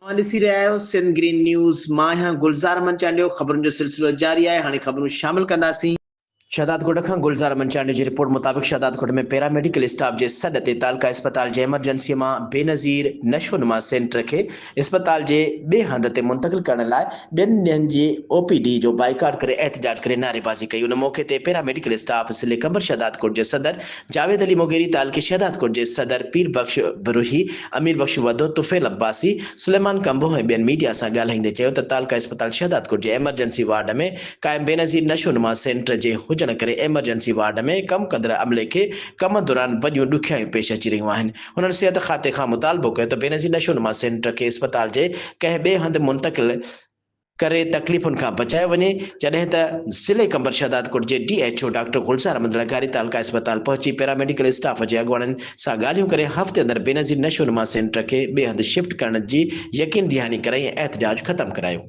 اوهان ڏسي رهيا آهيو سنڌ گرين نيوز، مان آهيان گلزار احمد چانڊيو، خبرن جو سلسلو جاري آهي، هاڻي خبرون شامل ڪنداسين. شهدادڪوٽ کان گلزار احمد چانڊيو جي رپورٽ مطابق شهدادڪوٽ ۾ پيرا ميڊيڪل اسٽاف جي سڏ تي تعلقه اسپتال جي ايمرجنسي مان بينظير نشونما سينٽر کي اسپتال جي ٻئي هنڌ تي منتقل ڪرڻ لاء ٻين ڏينهن جي او پي ڊي جو بائيڪاٽ ڪري احتجاج ڪري نعريبازي ڪئي ان موقعي تي پيرا ميڊيڪل اسٽاف ضلعي قمبر شهدادڪوٽ جي صدر جاويد علي مغيري، تعلقي شهدادڪوٽ جي صدر پير بخش بروهي، امير بخش وڌو، طفيل عباسي، سليمان ڪنڀو ۽ ٻين ميڊيا سان ڳالهائيندي چيو ته تعلقه اسپتال شهدادڪوٽ جي ايمرجنسي وارڊ ۾ قائم بينظير نشونما سينٽر جي هجڻ ڪري ايمرجنسي وارڊ ۾ ڪم ڪندڙ عملي کي ڪم دوران وڏيون ڏکيائيون پيش اچي رهيون آهن. هنن صحت کاتي کان مطالبو ڪيو ته بينظير نشونما سينٽر کي اسپتال جي ڪنهن ٻئي هنڌ منتقل ڪري تڪليفن کان بچايو وڃي، جڏهن ته ضلعي قمبر شهدادڪوٽ جي D H O doctor Gulzar Ahmed لغاري تعلقه اسپتال پهچي پيراميڊيڪل اسٽاف جي اڳواڻن سان ڳالهيون ڪري هفتي اندر بينظير نشونما سينٽر کي ٻئي هنڌ شفٽ ڪرڻ جي يقين دهاني ڪرائي ۽ احتجاج ختم ڪرايو.